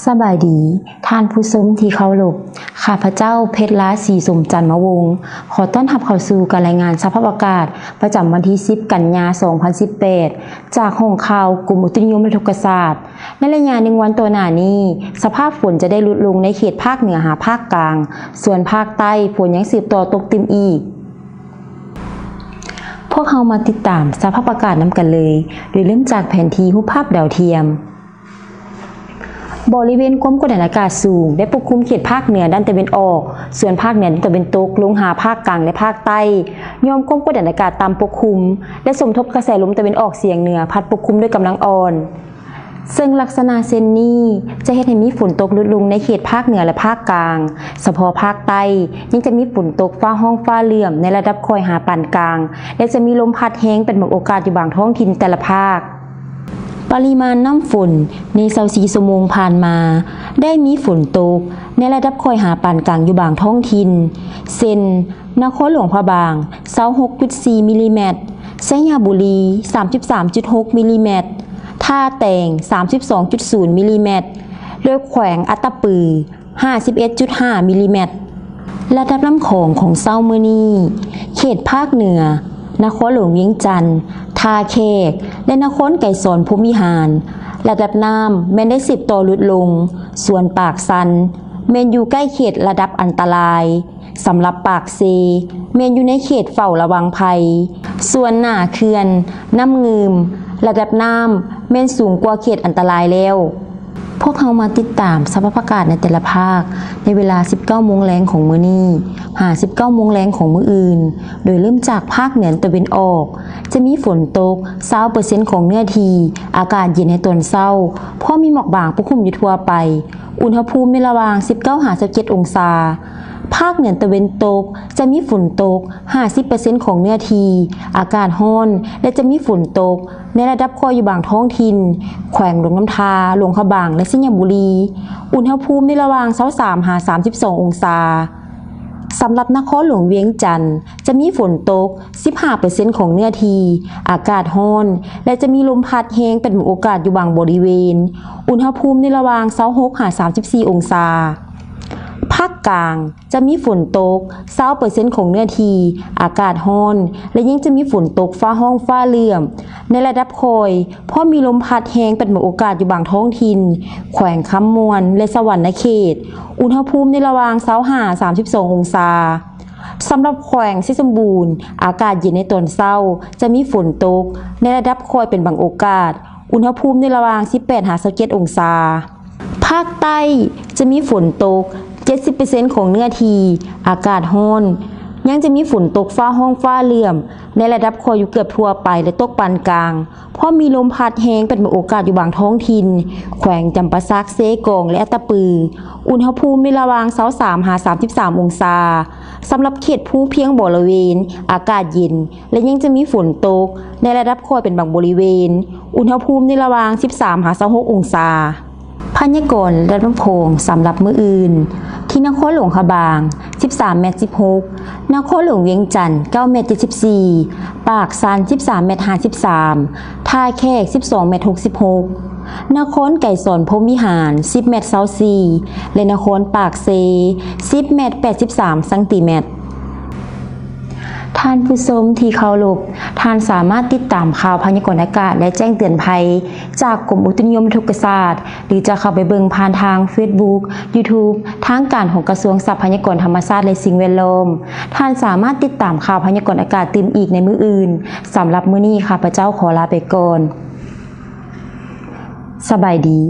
ສະບາຍດີ ທ່ານຜູ້ຊົມທີ່ເຄົາລົບ, ຂ້າພະເຈົ້າ ເພັດລາ ສີສົມຈັນມະວົງ ຂໍຕ້ອນຮັບເຂົ້າສູ່ການລາຍງານສະພາບອາກາດ ປະຈຳວັນທີສິບ ກັນຍາ ສອງພັນສິບແປດ ຈາກຫ້ອງຂ່າວກົມອຸຕຸນິຍົມແລະອຸທົກກະສາດ. ໃນໄລຍະໜຶ່ງວັນຕໍ່ໜ້ານີ້, ສະພາບຝົນຈະໄດ້ຫຼຸດລົງໃນເຂດພາກເໜືອຫາພາກກາງ, ສ່ວນພາກໃຕ້ຝົນຍັງສືບຕໍ່ຕົກຕື່ມອີກ. ພວກເຮົາມາຕິດຕາມສະພາບອາກາດນຳກັນເລີຍ, ໂດຍເລີ່ມຈາກແຜນທີ່ຮູບພາບດາວທຽມ. ບໍລິເວນຄວາມກົດດັນອາກາດສູງໄດ້ປົກຄຸມເຂດພາກເໜືອດ້ານຕາເວັນອອກ, ສ່ວນພາກເໜືອດ້ານຕາເວັນຕົກລົງຫາພາກກາງ ແລະ ພາກໃຕ້, ຍ້ອນຄວາມກົດດັນອາກາດຕ່ຳປົກຄຸມ ແລະ ສົມທົບກະແສລົມຕາເວັນອອກສຽງເໜືອພັດປົກຄຸມດ້ວຍກຳລັງອ່ອນ. ເຊິ່ງລັກສະນະເຊັ່ນນີ້ຈະເຮັດໃຫ້ມີຝົນຕົກຫຼຸດລົງໃນເຂດພາກເໜືອ ແລະ ພາກກາງ, ສະເພາະພາກໃຕ້ຍັງຈະມີຝົນຕົກຟ້າຮ້ອງຟ້າເຫຼື້ອມໃນລະດັບຄ່ອຍຫາປານກາງ ແລະ ຈະມີລົມພັດແຮງເປັນບາງໂອກາດຢູ່ບາງທ້ອງຖິ່ນແຕ່ລະພາກ. ປະລິມານນ້ຳຝົນໃນຊາວສີ່ຊົ່ວໂມງຜ່ານມາ ໄດ້ມີຝົນຕົກໃນລະດັບຄ່ອຍຫາປານກາງຢູ່ບາງທ້ອງຖິ່ນ ເຊັ່ນ ນະຄອນຫຼວງພະບາງ ຊາວຫົກຈຸດສີ່ມິລລີແມັດ, ໄຊຍະບູລີ ສາມສິບສາມຈຸດຫົກມິລລີແມັດ, ທ່າແຕງ ສາມສິບສອງຈຸດສູນມິລລີແມັດ ແລະ ແຂວງອັດຕະປື ຫ້າສິບເອັດຈຸດຫ້າມິລລີແມັດ. ລະດັບນ້ຳຂອງຂອງເຊົ້າມື້ນີ້, ເຂດພາກເໜືອ, ນະຄອນຫຼວງວຽງຈັນ, ທ່າແຂກ ແລະ ນະຄອນໄກສອນພົມວິຫານ, ລະດັບນ້ຳແມ່ນໄດ້ສືບຕໍ່ຫຼຸດລົງ, ສ່ວນປາກຊັນແມ່ນຢູ່ໃກ້ເຂດລະດັບອັນຕະລາຍ. ສຳລັບປາກເຊ ແມ່ນຢູ່ໃນເຂດເຝົ້າລະວັງໄພ, ສ່ວນໜ້າເຂື່ອນນ້ຳງື່ມ ລະດັບນ້ຳແມ່ນສູງກວ່າເຂດອັນຕະລາຍແລ້ວ. ພວກເຮົາມາຕິດຕາມສະພາບອາກາດໃນແຕ່ລະພາກ ໃນເວລາສິບເກົ້າໂມງແລງຂອງມື້ນີ້ ຫາສິບເກົ້າໂມງແລງຂອງມື້ອື່ນ, ໂດຍເລີ່ມຈາກພາກເໜືອຕາເວັນອອກ ຈະມີຝົນຕົກຊາວເປີເຊັນຂອງເນື້ອທີ່, ອາກາດເຢັນໃນຕອນເຊົ້າ, ພໍມີໝອກບາງປົກຄຸມຢູ່ທົ່ວໄປ. ອຸນຫະພູມໃນລະຫວ່າງສິບເກົ້າຫາຊາວເຈັດອົງສາ. ພາກເໜືອຕາເວັນຕົກຈະມີຝົນຕົກຫ້າສິບເປີເຊັນຂອງເນື້ອທີ່, ອາກາດຮ້ອນ ແລະ ຈະມີຝົນຕົກໃນລະດັບຄ່ອຍຢູ່ບາງທ້ອງຖິ່ນ, ແຂວງຫຼວງນ້ຳທາ, ຫຼວງພະບາງ ແລະ ໄຊຍະບູລີ. ອຸນຫະພູມໃນລະຫວ່າງຊາວສາມຫາສາມສິບສອງອົງສາ. ສຳລັບນະຄອນຫຼວງວຽງຈັນ ຈະມີຝົນຕົກສິບຫ້າເປີເຊັນຂອງເນື້ອທີ່, ອາກາດຮ້ອນ ແລະ ຈະມີລົມພັດແຮງເປັນບາງໂອກາດຢູ່ບາງບໍລິເວນ. ອຸນຫະພູມໃນລະຫວ່າງຊາວຫົກຫາສາມສິບສີ່ອົງສາ. ພາກກາງຈະມີຝົນຕົກຊາວເປີເຊັນຂອງເນື້ອທີ່, ອາກາດຮ້ອນ ແລະ ຍັງຈະມີຝົນຕົກຟ້າຮ້ອງຟ້າເຫຼື້ອມໃນລະດັບຄ່ອຍ, ພ້ອມມີລົມພັດແຮງເປັນບາງໂອກາດຢູ່ບາງທ້ອງຖິ່ນ, ແຂວງຄຳມ່ວນ ແລະ ສະຫວັນນະເຂດ. ອຸນຫະພູມໃນລະຫວ່າງຊາວຫ້າສາມສິບສອງອົງສາ. ສຳລັບແຂວງໄຊສົມບູນ, ອາກາດເຢັນໃນຕອນເຊົ້າ, ຈະມີຝົນຕົກໃນລະດັບຄ່ອຍເປັນບາງໂອກາດ, ອຸນຫະພູມໃນລະຫວ່າງສິບແປດຫາຊາວເຈັດອົງສາ. ພາກໃຕ້ຈະມີຝົນຕົກເຈັດສິບເປີເຊັນຂອງເນື້ອທີ່, ອາກາດຮ້ອນ, ຍັງຈະມີຝົນຕົກຟ້າຮ້ອງຟ້າເຫຼື້ອມໃນລະດັບຄ່ອຍຢູ່ເກືອບທົ່ວໄປ ແລະ ຕົກປານກາງ. ພ້ອມມີລົມພັດແຮງເປັນບາງໂອກາດຢູ່ບາງທ້ອງຖິ່ນ, ແຂວງຈຳປາສັກ, ເຊກອງ ແລະ ອັດຕະປື. ອຸນຫະພູມໃນລະຫວ່າງຊາວສາມຫາສາມສິບສາມອົງສາ. ສຳລັບເຂດພູພຽງບໍລະເວນ, ອາກາດເຢັນ ແລະ ຍັງຈະມີຝົນຕົກໃນລະດັບຄ່ອຍເປັນບາງບໍລິເວນ. ອຸນຫະພູມໃນລະຫວ່າງສິບສາມຫາຊາວຫົກອົງສາ. ພະຍາກອນລະດັບນ້ຳຂອງສຳລັບມື້ອື່ນ, ທີ່ນະຄອນຫຼວງພະບາງ ສິບສາມແມັດສິບຫົກ, ນະຄອນຫຼວງວຽງຈັນ ເກົ້າແມັດເຈັດສິບສີ່, ປາກຊັນ ສິບສາມແມັດຫ້າສິບສາມ, ທ່າແຂກ ສິບສອງແມັດຫົກສິບຫົກ, ນະຄອນໄກສອນພົມວິຫານ ສິບແມັດຊາວສີ່ ແລະ ນະຄອນປາກເຊ ສິບແມັດແປດສິບສາມຊັງຕີແມັດ. ທ່ານຜູ້ຊົມທີ່ເຄົາລົບ, ທ່ານສາມາດຕິດຕາມຂ່າວພະຍາກອນອາກາດ ແລະ ແຈ້ງເຕືອນໄພຈາກກົມອຸຕຸນິຍົມອຸທົກກະສາດ ຫຼື ຈະເຂົ້າໄປເບິ່ງຜ່ານທາງເຟສບຸກ, ຢູທູບ ທາງການຂອງກະຊວງຊັບພະຍາກອນທຳມະຊາດ ແລະ ສິ່ງແວດລ້ອມ. ທ່ານສາມາດຕິດຕາມຂ່າວພະຍາກອນອາກາດຕື່ມອີກໃນມື້ອື່ນ. ສຳລັບມື້ນີ້ ຂ້າພະເຈົ້າຂໍລາໄປກ່ອນ. ສະບາຍດີ.